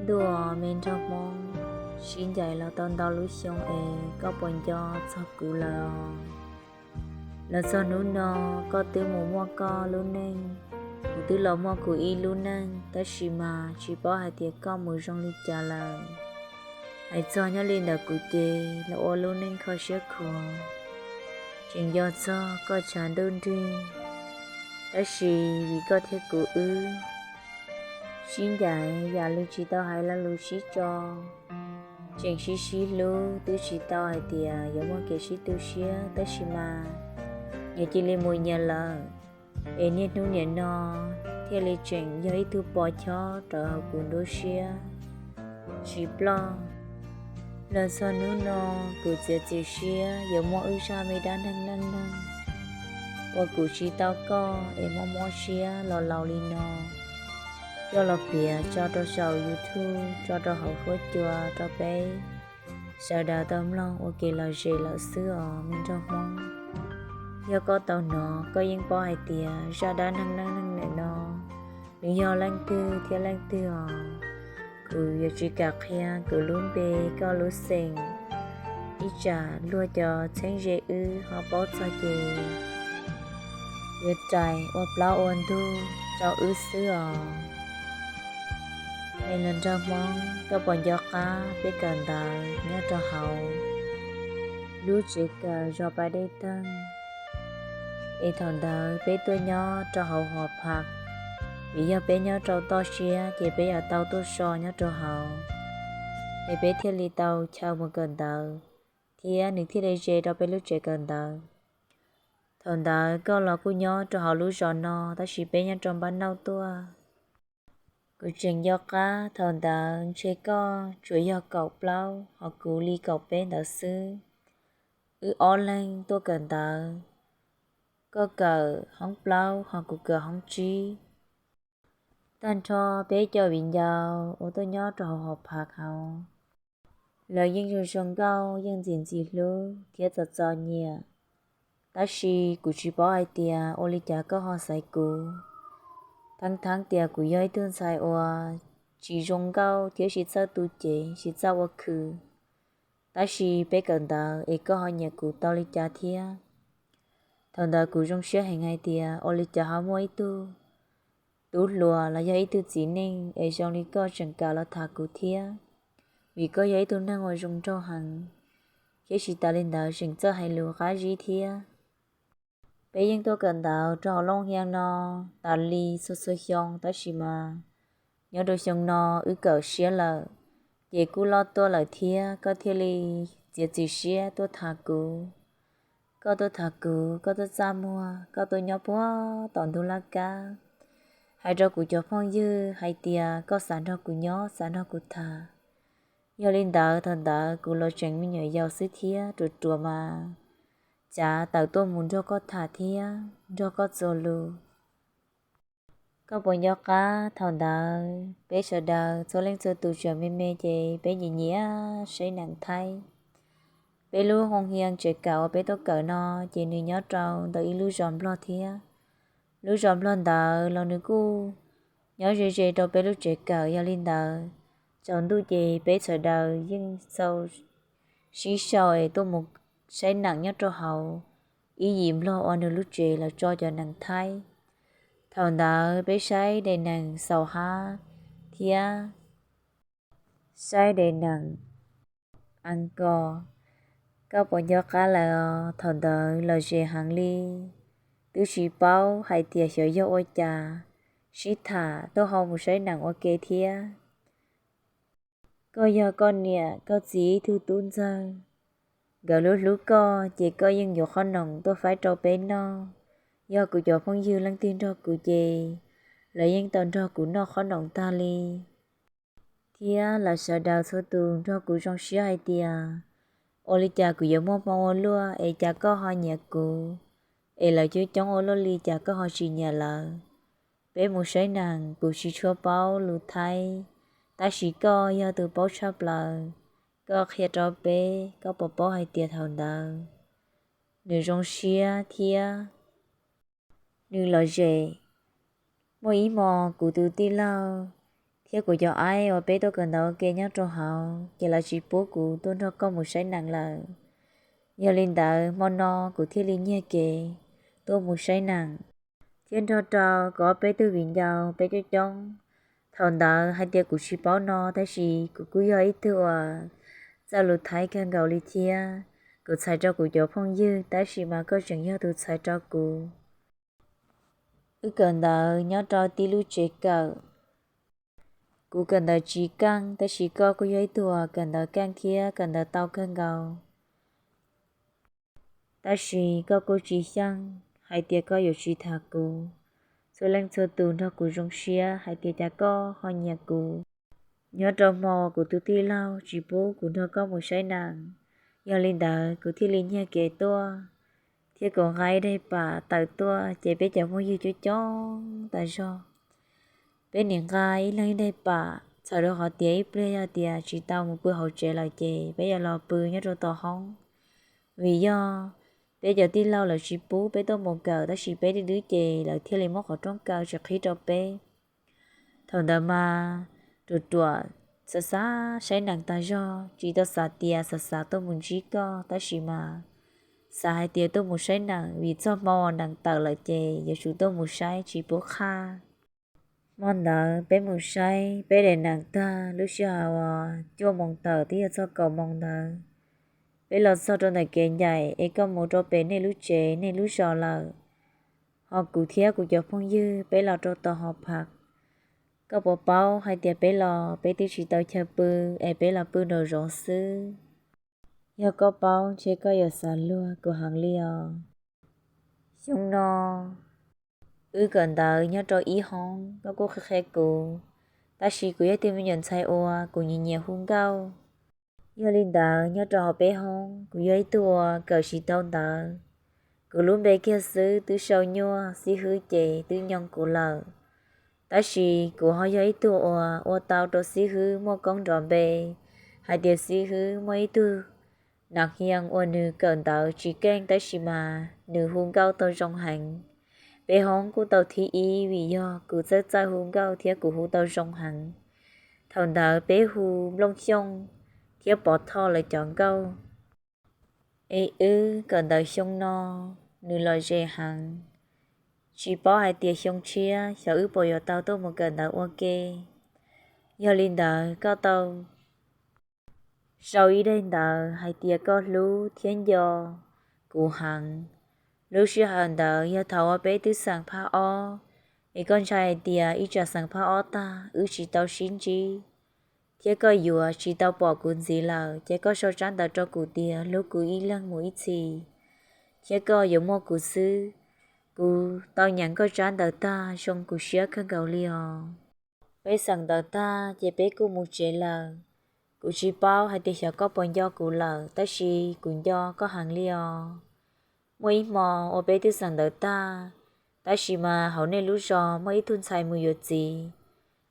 Ntuj, me nraug Hmoob, sib ncaim los tau ntau lub xyoo es koj puas nco txog kuv lawm? Los txog hnub no, koj twb mus muaj koj lub neej, kuv twb los muaj kuv ib lub neej, tab sis mas tsis paub hais tias koj mus zoo li cas lawm. Hais txog nyob li ntawm kuv ces los ua lub neej kho siab khuav, tseem nco txog koj tshav ntuj nrig, tab sis vim koj thiab kuv wb sib ncaim yam li tsis tau hais lo lus sib tso, tseem sib sib hlub twb tsis tau hais tias yuav muaj kev sib tu siab, tab sis mas nyias cia li mus nyias lawm. Es niaj hnub nim no thiaj li tseem yog ib tug pos chob rawv hauv kuv nruab siab tsis ploj. Los txog hnub no, kuv txiav txim siab yuav muab wb zaj me dab neeg neej neeg uas kuv tsis tau koj es mob mob siab los laus li no coj los piav tso rau saum YouTube, tso rau hauv huab cua rau peb sawv daws tau mloog ua kev lom zem lawm xwb os me nraug Hmoob. Yog koj tau hnov, koj yeej paub hais tias zaj dab neeg neej neeg ntawm no nws yog leej twg thiab leej twg os. Kuv yuav tsis kam qhia kuv lub npe, koj lub xeem, ib tsam luag cov txheeb ze wb ho paub txog ces yuav rais ua plaub ua ntug rau wb xwb os. Me los nraug Hmoob, koj puas nco qab peb kawm ntawv nyob rau hauv lub tsev kawm zos Pas Dej Teeg? Es thaum ntawd peb tuaj nyob rau hauv hos phas, vim yog peb nyob rau toj siab ces peb yuav tau tuaj so nyob rau hauv, es peb thiaj li tau chaw mus kawm ntawv, thiab nws thiaj li ze rau peb lub tsev kawm ntawv. Thaum ntawd koj los kuj nyob rau hauv lub zos no, tab sis peb nyob rau npab nauj tuaj. Kuv tseem nco qab thaum ntawd ntshe koj tsuas yog kaum plaub ho kuv li kaum peb ntawd xwb. Wb ob leeg tuaj kawm ntawv, koj kawm hoob plaub ho kuv kawm hoob tsib. Tag nrho peb cov viv ncaus uas tuaj nyob rau hauv hos phas hauv, lawv yeej zoo zoo nkauj, yeej ntxim ntxim hlub thiab txom txom nyiam. Tab sis kuv tsis paub hais tias ua li cas koj ho xaiv kuv, thaab thaab tias kuv yog ib tug ntxhais uas tsis zoo nkauj thiab tsis txawj tu cev, tsis txawj ua khwv. Tab sis peb kawm ntawv es koj ho nyiam kuv tau li cas thiab? Thaum ntawd kuv zoo siab heev hais tias ua li cas ho muaj ib tug tub hluas los yog ib tug txiv neej es zoo li koj tseem kam los tham kuv thiab, vim koj yog ib tug neeg uas zoo nraug heev, thiab tsis tas li ntawd tseem txawj hais lus qab zib thiab. Peb yeej tuaj kawm ntawv rau hauv Looj Hias no tas li txhua txhua xyoo, tab sis mas nyob rau xyoo no wb kawm siab lawm, ces kuj loj tuaj lawm thiab, koj thiaj li txiav txim siab tuaj tham kuv. Koj tuaj tham kuv, koj tuaj txaj muag, koj tuaj nyob puag tom ntug laj kab, hais rau kuv cov phooj ywg hais tias koj xav nrog kuv nyob, xav nrog kuv tham. Yog li ntawd thaum ntawd kuv los tseem me nyuam yaus xwb thiab, ruam ruam mas cav tawm tuaj mus nrog koj tham thiab nrog koj txuas lus. Koj puas nco qab thaum ntawd peb sawv daws txhua leej txhua tus tseem me me ces peb nyiam nyiam saib neem Thaib. Peb lub hoo hias tsev kawm uas peb tuaj kawm no ces nws nyob rau ntawm ib lub zos Nplog thiab. Lub zos Nplog ntawd los nws kuj nyob ze ze rau peb lub tsev kawm, yog li ntawd tsaus ntuj ces peb sawv daws yeej txaus sib sau es tuaj mus saib neem nyob rau hauv ib yim Nplog uas nws lub tsev lawv tso cov neem Thaib. Thaum ntawd peb saib daim neem xaus hab thiab saib daim neem Ankos. Koj puas nco qab lawm os? Thaum ntawd lom zem heev li, twb tsis paub hais tias xyov yog ua cas, sib tham tuaj ho mus saib neem ua ke thiab. Koj yog koj niam koj txiv ib tug tub ntxawg, nkawd lub hlub koj ces koj yeej yuav qhob noom tuaj faib rau peb noj. Yog kuv cov phooj ywg leej twg nrog kuv ces lawv yeej tau nrog kuv noj qhob noom tag li. Thiab lawv sawv daws txhua tus nrog kuv zoo siab hais tias ua li cas kuv yuav muaj hmoo ua luaj es cas koj ho nyiam kuv, es lawv coob coob ua luaj li cas koj ho tsis nyiam lawv. Peb mus saib neem kuv tsis tshua paub lus Thaib, tab sis koj yog tus paub tshaj plaws, koj qhia rau peb, koj puas paub hais tias thaum ntawd nws zoo siab thiab nws lom zem. Muaj ib hmo kuv tus tij laug thiab kuv cov aib uas peb tuaj kawm ntawv ua ke nyob rau hauv ces lawv tsis pub kuv tuaj nrog koj mus saib nees lawm. Yog li ntawd hmo no kuv thiaj li nyiag kev tuaj mus saib nees thiab nrog rau kuv ob peb tug viv ncaus peb coob coob. Thaum ntawd hais tias kuv tsis paub no tab sis kuv kuj yog ib tug uas txawj lus Thaib kawg nkaus li thiab. Kuv txhais rau kuv cov phooj ywg tab sis mas koj tseem yog tus txhais rau kuv. Wb kawm ntawv nyob rau tib lub tsev kawm, kuv kawm ntawv tsis keej tab sis koj kuj yog ib tug uas kawm ntawv keej thiab kawm ntawv tau kawg nkaus. Tab sis koj kuj tsis xyeej hais tias koj yuav tsis tham kuv. Txhua leej txhua tus nrog kuv zoo siab hais tias cas koj ho nyiam kuv. Nyob rau hmo kuv tus tij laug tsis pub kuv nrog koj mus saib nees, yog li ntawd kuv thiaj li nyiag kev tuaj thiab kuv nqa ib daim pam tawm tuaj ces peb cov phooj ywg coob coob tas zog. Peb nim nqa ib leeg ib daim pam, txhawm rau qhov tias ib pliag yog tias tsis tau mus pw hauv tsev lawm ces peb yuav los pw nyob rau tom hoob. Vim yog peb cov tij laug lawv tsis pub peb tuaj mus kawm tab sis peb twb twb ces lawv thiaj li muab qhov rooj kaw tsis qhib rau peb. Thaum ntawd mas ruam ruam xav xav saib nees tas zog, tsis tau xav tias xav xav tuaj mus ntsib koj tab sis mas xav hais tias tuaj mus saib nees vim txog hmo nees tawm lawm ces yuav tsum tuaj mus saib tsis pub qhaj. Hmo ntawd peb mus saib peb daim nees tag lub sij hawm uas cuaj moos tawm twb yog txog kaum moos ntawd. Peb los txog rau ntawm kev ncaim es koj mus rau pem nej lub tsev nej lub zos lawm, ho kuv thiab kuv cov phooj ywg peb los rau tom hoo pham. Koj puas paub hais tias peb los peb twb tsis tau chaw pw es peb los pw nraum zoov xwb. Yog koj paub ntshe koj yuav xav luag kuv heev li os. Xyoo no wb kawm ntawv nyob rau ib hoob koj kuj qhia qhia kuv, tab sis kuv yog ib tug me nyuam ntxhais uas kuv nyiam nyiam hu nkauj. Yog li ntawd nyob rau hauv peb hoob kuv yog ib tug uas kawm tsis tau ntawv. Kuv lub npe kiag xwb twb sau nyuaj xib hwb ces twb nyoo kuv lawm. Tab sis kuv ho yog ib tug uas ua tau rau xib hwb muaj koob nrov npe hais tias xib hwb muaj ib tug nam hias uas nws kawm ntawv tsis keej tab sis mas nws hu nkauj tau zoo heev. Peb hoob kuj tau thib ib vim yog kuv txawj txawj hu nkauj thiab kuv hu tau zoo heev. Thaum ntawd peb hu Nplooj Xyooj thiab Pov Thoj lawv cov nkauj. Es wb kawm ntawv xyoo no nws lom zem heev, tsis paub hais tias xyoo tshiab xyov wb puas yuav tau tuaj mus kawm ntawv ua ke. Yog li ntawd koj tau sau ib daim ntawv hais tias koj hlub thiab nco kuv heev. Lub sij hawm ntawd yog thaum uas peb twb xeem phaj ob, es koj ntshai hais tias ib tsam xeem phaj ob tag wb tsis tau sib ntsib thiab koj yuav tsis tau pom kuv ntxiv lawm ces koj sau tsab ntawv rau kuv tias hlub kuv ib leeg mus ib txhis thiab koj yuav muaj kuv xwb. Kuv tau nyeem koj tsab ntawv tag zoo kuv siab kawg nkaus li os. Peb xeem ntawv tag ces peb kuj mus tsev lawm. Kuv tsis paub hais tias xyov koj puas nco kuv lawm tab sis kuv nco koj heev li os. Muaj ib hmo uas peb twb xeem ntawv tag, tab sis mas hauv nej lub zos muaj ib tug ntxhais mus yuav txiv,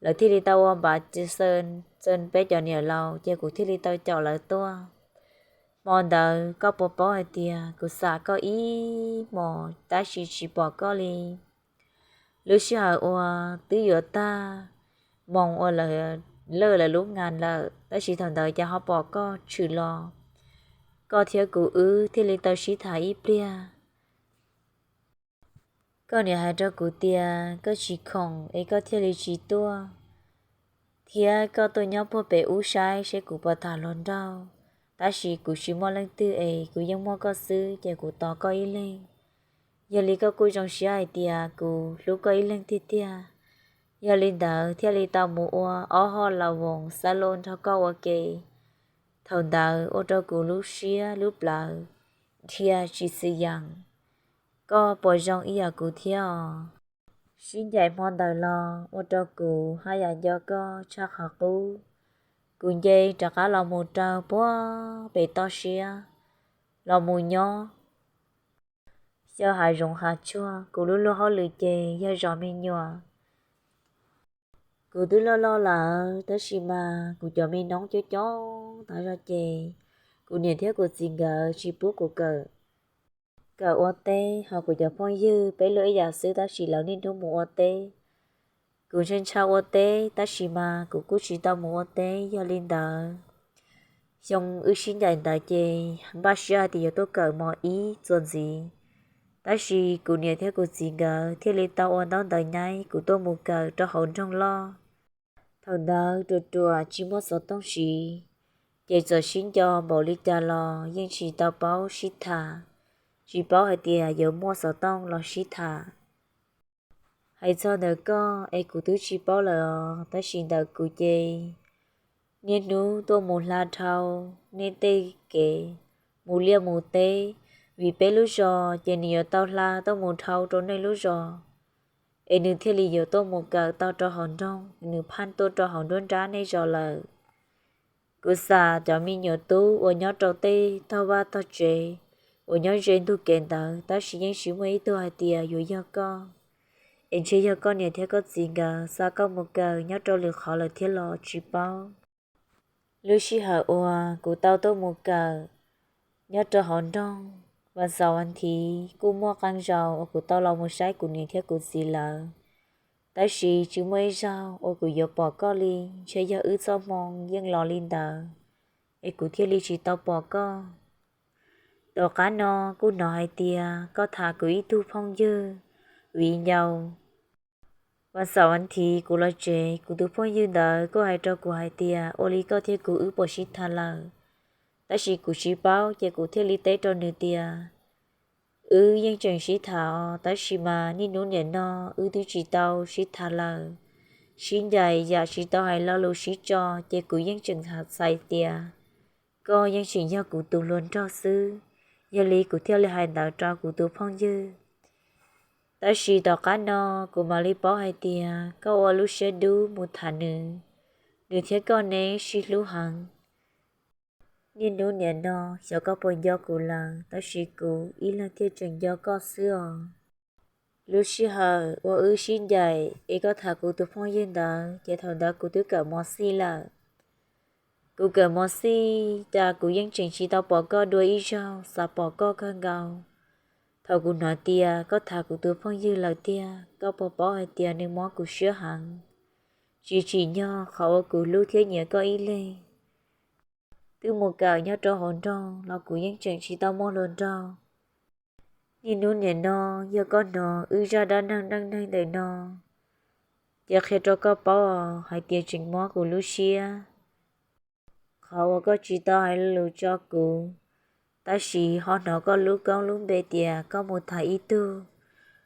lawv thiaj li tau ua npav txees peb cov niam laus ces kuv thiaj li tau caum lawv tuaj. Hmo ntawd koj puas paub hais tias kuv xam koj ib hmos tab sis tsis pom koj li. Lub sij hawm uas twb yuav tag, moos uas lawv lawj lawv lub ngas lawm tab sis thaum ntawd cas ho pom koj tshwm los. Koj thiab kuv wb thiaj li tau sib tham ib pliag. Koj niam hais rau kuv tias koj tsis khoom es koj thiaj li tsis tuaj, thiab koj tuaj nyob puag pem ub saib seb kuv puas tham hluas nraug, tab sis kuv tsis muaj leej twg es kuv yeej muaj koj xwb ces kuv tos koj ib leeg. Yog li koj kuj zoo siab hais tias kuv hlub koj ib leeg tiag tiag. Yog li ntawd thiaj li tau mus ua ob hoj laus voos xab loj nrog koj ua ke. Thaum ntawd ua rau kuv lub siab lub plawv dhia tsis txwm yeem. Koj puas zoo ib yam kuv thiab os? Sib ncaim hmo ntawd los ua rau kuv haj yam nco koj tshaj qhov qub. Kuv nce rov qab los mus raug puag pem toj siab los mus nyob xyaw hav zoov hav tsuag. Kuv lub luag hauj lwm ces yog zov me nyuam. Kuv twb loj loj lawm tab sis mas kuv cov me noob coob coob tas zog ces kuv niam thiab kuv txiv nkawd tsis pub kuv kawm, kawm ua teb, ho kuv cov phooj ywg peb luag ib yam xwb tab sis lawv niaj hnub mus ua teb. Kuv ntshai ntshai ua teb tab sis mas kuv kuj tsis tau mus ua teb. Yog li ntawd, xyoo wb sib ncaim ntawd ces npaj siab hais tias yuav tuaj kawm mos ib txuas ntxiv, tab sis kuv niam thiab kuv txiv nkawd thiaj li tau ua ntaub ntawv nyaib kuv tuaj mus kawm rau hauv nroog loj. Thaum ntawd ruam ruam tsis muaj xov tooj siv, ces txawm sib nco npaum li cas los yeej tsis tau paub sib tham, tsis paub hais tias yuav muaj xov tooj los sib tham. Hais txog ntawm koj es kuv twb tsis paub lawm os, tab sis ntawm kuv ces niaj hnub tuaj mus hla dhau nej tej kev, mus liaj mus teb, vim peb lub zos ces nws yuav tau hla tuaj mus dhau rau nej lub zos, es nws thiaj li yuav tuaj mus kawm tau rau hauv nroog, nws phaj tuaj rau hauv nruab nrab nej zos lawm. Kuv xam cov me nyuam tub uas nyob rau tej tog vaj tog tsev uas nyob ze ntug kev ntawd, tab sis yeej tsis muaj ib tug hais tias yuav yog koj, es ntshe yog koj niam thiab koj txiv nkawd xa koj mus kawm nyob rau lwm qhov lawm thiab los tsis paub. Lub sij hawm uas kuv tau tuaj mus kawm nyob rau hauv nroog, vas xaum vas thiv kuj muaj qee zaus uas kuv tau los mus saib kuv niam thiab kuv txiv lawv, tab sis tsis muaj ib zaug uas kuv yuav pom koj li. Ntshe yog wb txoj hmoo yeej los li ntawd, es kuv thiaj li tsis tau pom koj. Tom qab no kuj hnov hais tias koj tham kuv ib tug phooj ywg viv ncaus. Vas xaum vas thiv kuv los tsev, kuv tus phooj ywg ntawd kuj hais rau kuv hais tias ua li koj thiab kuv wb puas sib tham lawm, tab sis kuv tsis paub ces kuv thiaj li teb rau nws tias wb yeej tseem sib tham os, tab sis mas niaj hnub niam no wb twb tsis tau sib tham lawm. Sib ncaim yam tsis tau hais lo lus sib tso, ces kuv yeej tseem txhais tias koj yeej tseem yog kuv tus hluas nraug xwb. Yog li kuv thiaj li hais ntawd rau kuv tus phooj ywg. Tab sis tom qab no kuv mam li paub hais tias koj ua lub siab dub mus tham nws, nws thiab koj neb sib hlub heev. Niaj hnub niam no xyov koj puas nco kuv lawm, tab sis kuv ib leeg thiaj tseem nco koj xwb os. Lub sij hawm uas wb sib ncaim es koj tham kuv tus phooj ywg ntawd ces thaum ntawd kuv twb kawm mos xij lawm. Kuv kawm mos xij cas kuv yeej tseem tsis tau pom koj dua ib zaug, xav pom koj kawg nkaus. Thaum kuv hnov tias koj tham kuv tus phooj ywg lawm tiag, koj puas paub hais tias nws mob kuv siab heev, tsis tsim nyog qhov uas kuv hlub thiab nyiam koj ib leeg. Twb mus kawm nyob rau hauv nroog los kuv yeej tseem tsis tau muaj hluas nraug. Niaj hnub niam no yog koj hnov wb zaj dab neeg neej neeg ntawm no, ces qhia rau koj paub os hais tias tseem mob kuv lub siab qhov uas koj tsis tau hais lus tso kuv, tab sis ho hnov koj lub koob lub npe tias koj mus tham ib tug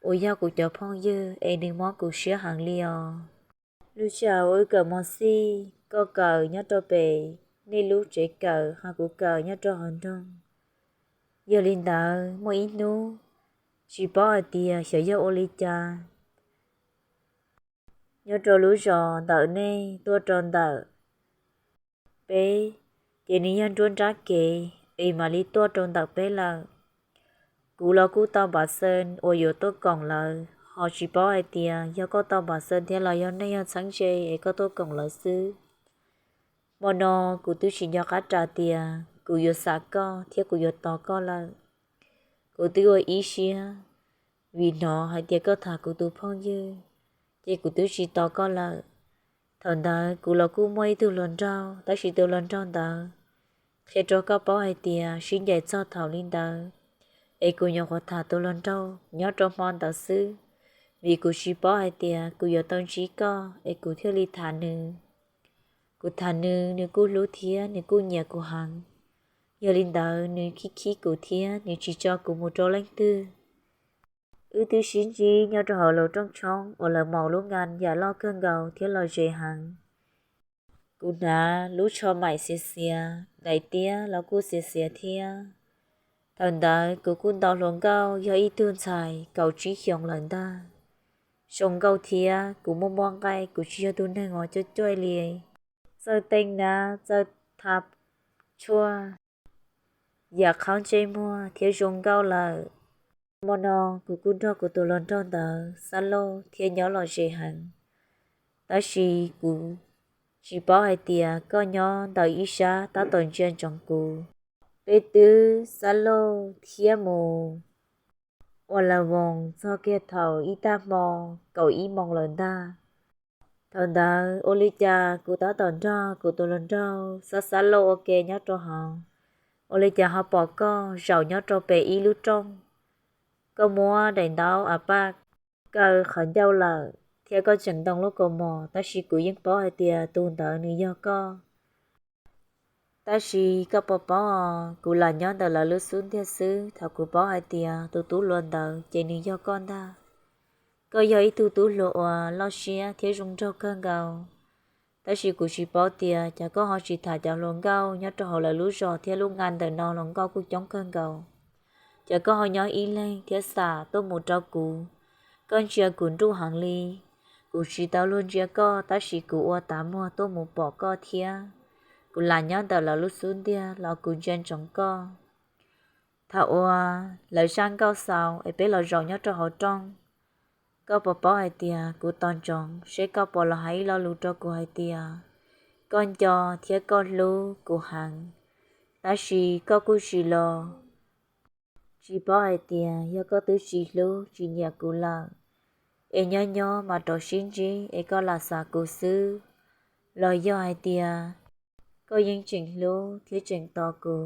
uas yog kuv cov phooj ywg es nws mob kuv siab heev li os. Lub sij hawm uas wb kawm mos xij, koj kawm nyob rau pem nej lub tsev kawm ho kuv kawm nyob rau hauv nroog. Yog li ntawd muaj ib hnub, tsis paub hais tias xyov yog ua li cas, nyob rau lub zos ntawm nej tuaj rau ntawm peb, ces nws yog nruab nrab kev es mam li tuaj rau ntawm peb lawm. Kuv los kuj tau npam xees uas yuav tuaj koom lawv, ho tsis paub hais tias yog koj tau npam xees thiab los yog nej yog txheeb ze es koj tuaj koom lawv xwb. Hmo no kuv twb tsis nco qab ras tias kuv yuav xam koj thiab kuv yuav tos koj lawm. Kuv twb ua ib siab, vim hnov hais tias koj tham kuv tus phooj ywg, ces kuv twb tsis tos koj lawm. Thaum ntawd kuv los kuj muaj ib tug hluas nraug, tab sis tus hluas nraug ntawd qhia rau koj paub hais tias sib ncaim txog thaum li ntawd, es kuv nyuam qhuav tham tus hluas nraug nyob rau hmo ntawd xwb, vim kuv tsis paub hais tias kuv yuav tau ntsib koj es kuv thiaj li tham nws. Kuv tham nws, nws kuj hlub thiab nws kuj nyiam kuv heev. Yog li ntawd nws khib khib kuv thiab nws tsis tso kuv mus rau leej twg. Wb twb sib ntsib nyob rau hauv lub rooj tshoob uas lawv maum lub nkas yam loj kawg nkaus thiab lom zem heev. Kuv hnav lub tsho maim xiav xiav, daim tiab los kuj xiav xiav thiab. Thaum ntawd kuv kuj nto hluas nkauj yog ib tug ntxhais kaum tsib xyoos lawm ntag. Zoo nkauj thiab kuv muaj muaj nqaij, kuv tsis yog tus neeg uas cuaj cuaj li. Txawj teej nab, txawj tha tshuaj, yam qhaub ntsej muag thiab zoo nkauj lawm. Hmo no kuv kuj nrog kuv tus hluas nraug ntawd xab lauj thiab nyob lom zem heev, tab sis kuv tsis paub hais tias koj nyob ntawm ib sab tab tom ntsia ntsoov kuv. Peb twb xab lauj thiab mus ua la voos txog kiag thaum ib tag hmo kaum ib moos lawm ntag. Thaum ntawd ua li cas kuv tab tom nrog kuv tus hluas nraug xab xab lauj ua ke nyob rau hauv, ua li cas ho pom koj zaum nyob rau pem ib lub rooj, koj muab daim ntaub av paj kaw qhov ncauj lawm thiab koj tseem ntoo lub kaus mom, tab sis kuv yeej paub hais tias tus ntawd nws yog koj. Tab sis koj puas paub os, kuv lam nyob ntawm lawv lub xub ntiag xwb, thaum kuv paub hais tias tus tub hluas ntawd ces nws yog koj ntag. Koj yog ib tug tub hluas uas loj siab thiab zoo nraug kawg nkaus, tab sis kuv tsis paub tias cas koj ho tsis tham cov hluas nkauj nyob rau hauv lawv lub zos thiab lub nqaj ntawm no hluas nkauj kuj coob kawg nkaus. Cas koj ho nyob ib leeg thiab xam tuaj mus rau kuv. Koj ntsia kuv nruj heev li. Kuv tsis tau luag ntsia koj, tab sis kuv ua tav muag tuaj mus pom koj thiab. Kuv lam nyob ntawm lawv lub xub ntiag los kuv ntsia ntsoov koj. Thaum uas lawv zaj nkauj xaus es peb los zaum nyob rau hauv rooj, koj puas paub hais tias kuv tos ntsoov seb koj puas los hais ib lo lus rau kuv hais tias koj nco thiab koj hlub kuv heev, tab sis koj kuj tsis los. Tsis paub hais tias yog koj twb tsis hlub tsis nyiam kuv lawm, es nyob nyob mas rov sib ntsib es koj lam xav kuv xwb, los yog hais tias koj yeej tseem hlub thiab tseem tos kuv,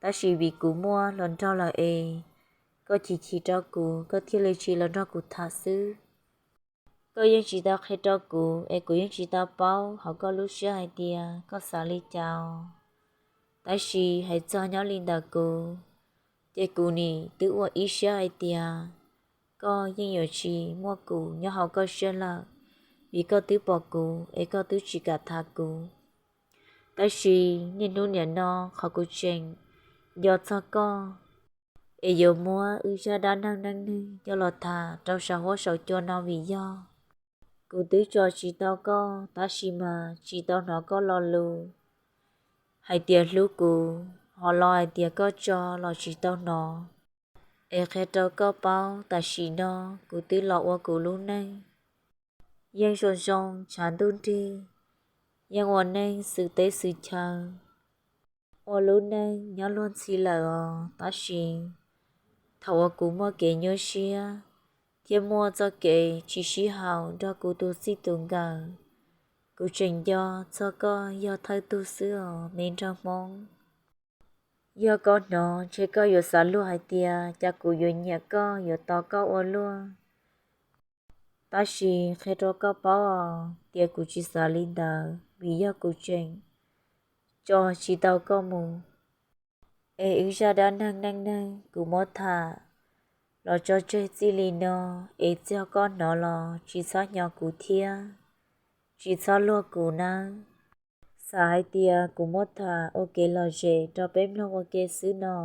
tab sis vim kuv muaj hluas nraug lawm es koj chim chim rau kuv, koj thiaj li tsis los nrog kuv tham xwb. Koj yeej tsis tau qhia rau kuv es kuv yeej tsis tau paub hauv koj lub siab hais tias koj xav li cas. Tab sis hais txog nyob li ntawm kuv, ces kuv nim twb ua ib siab hais tias koj yeej yuav tsis muaj kuv nyob hauv koj siab lawm, vim koj twb pom kuv es koj twb tsis kam tham kuv. Tab sis niaj hnub nim no qhov kuv tseem nco txog koj, es yuav muab wb zaj dab neeg neej neeg coj los tham rau saum huab saum cua no vim yog kuv twb tso tsis tau koj, tab sis mas tsis tau hnov koj lo lus hais tias hlub kuv, ho los hais tias koj tso los tsis tau hnov. Es qhia rau koj paub, tam sim no kuv twb los ua kuv lub neej, yeej zoo zoo tshav ntuj nrig, yeej ua neej xwm teb xwm chaw, ua lub neej nyob luag ntxhi lawm os. Tab sis thaum uas kuv muaj kev nyuaj siab thiab muaj txoj kev tsis sib haum nrog kuv tus txij tus nkawm, kuv tseem nco txog koj yog thawj tug xwb os me nraug Hmoob. Yog koj hnov ntshe koj yuav xav luag hais tias cas kuv yuav nyiam koj yuav tos koj ua luaj. Tab sis qhia rau koj paub os, tias kuv tsis xav li ntawd vim yog kuv tseem tso tsis tau koj mus. Es wb zaj dab neeg neej neeg kuv muab tham los tso tseg txij li no, es txog koj hnov los tsis txhob hnyos kuv thiab, tsis txhob luag kuv nawb. Xav hais tias kuv muab tham ua kev lom zem rau peb mloog ua ke xwb no.